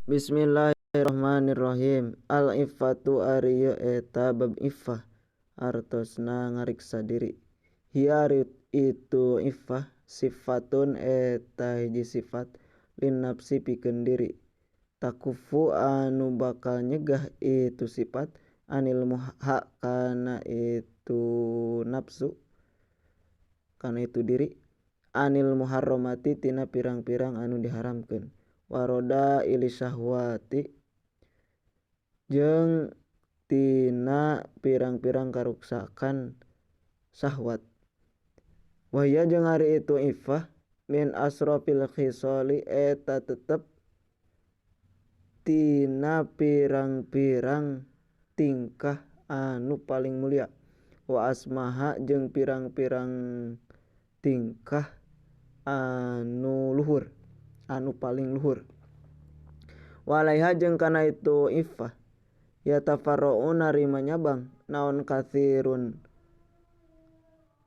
Bismillahirrahmanirrahim. Al-iffatu ari ieu eta bab iffah artosna ngariksa diri. Hiya itu iffah sifatun eta hiji sifat lin nafsi pikeun diri. Takufu anu bakal nyegah itu sifat anil muha kana itu nafsu kana itu diri anil muharramati tina pirang-pirang anu diharamkeun. Waroda ili syahwati jeung tina pirang-pirang karuksakan syahwat. Wahya jeung ari itu iffah min asrofil khisali eta tetep tina pirang-pirang tingkah anu paling mulia. Wa asmaha jeung pirang-pirang tingkah anu luhur, anu paling luhur. Walaiha jeung kana itu iffah yatafarra'u narima nyabang naon katsirun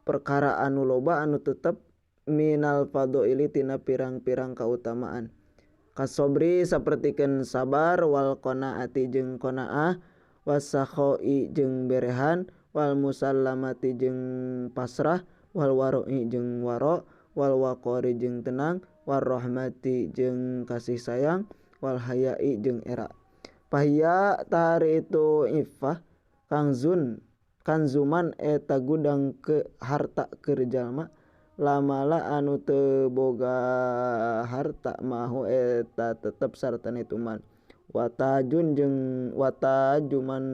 perkara anu loba anu tetep minal fadhaili tina pirang-pirang kautamaan. Kasobri sapertikeun sabar wal qanaati jeung qanaah wasakhoi jeung berehan wal musallamati jeung pasrah wal waro'i jeung waro wal waqori jeung tenang wal rahmati jeung kasih sayang wal haya'i jeung era. Pahia tahari itu iffah kangzun kanzuman eta gudang ke harta keur jalma lamala anu teu boga harta mahu eta tetep sartana itu man. Watajun jeung watajuman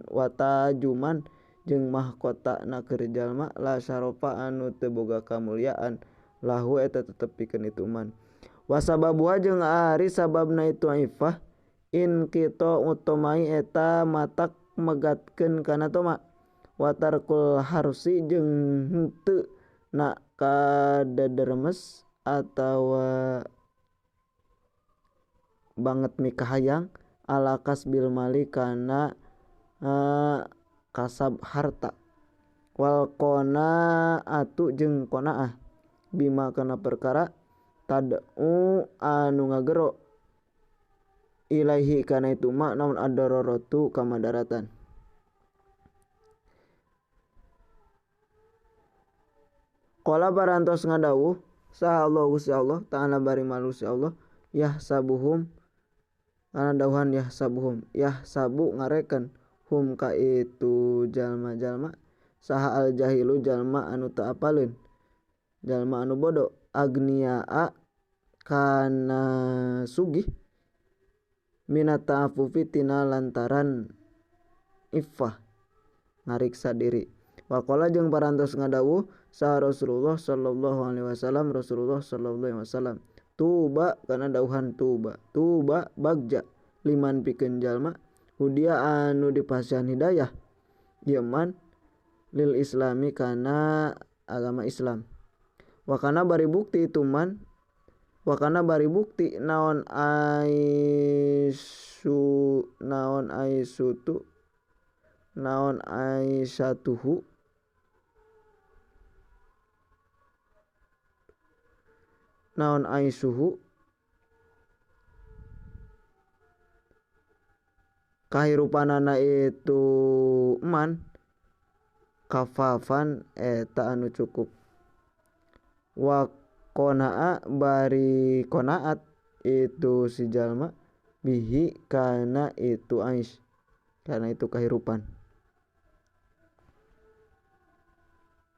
watajuman jeung mahkota na keur jalma la syarafa anu teu boga kamuliaan lahu eta tetep pikeun itu man. Wasababuha jeung ari sababna itu iffah in kita utomai eta matak megatkeun kana toma watarkul harsi jeung henteu na kadedermes atawa banget mikahayang ala kasbil mali kana kasab harta wal qanaatu jeung qanaah bima kana perkara tad'u anu ngagero ilaihi kana itu ma naon ad-dararatu kamadaratan. Qala barantos ngadawuh saha Allah Gusti Allah ta'ala bari malu Gusti Allah yahsabuhum kana dawuhan yahsabuhum yahsabu ngareken hum ka itu jalma-jalma saha al jahilu jalma anu teu apaleun jalma anu bodoh agniaa kana sugih minat ta'afufi tina lantaran iffah ngariksa diri. Waqala jeung parantos ngadawuh saha Rasulullah sallallahu alaihi wasallam Rasulullah sallallahu alaihi wasallam tuba kana dawuhan tuba tuba bagja liman pikeun jalma hudia anu dipasihan hidayah ieu man lil islami kana agama Islam. Wakana bari bukti itu man wakana bari bukti naon aisu naon aisutu naon aisatuhu naon aisuhu kahirupanana itu man kafafan eta anu cukup. Wa qonaa bari qonaat itu si jalma bihi kana itu ais kana itu kahirupan.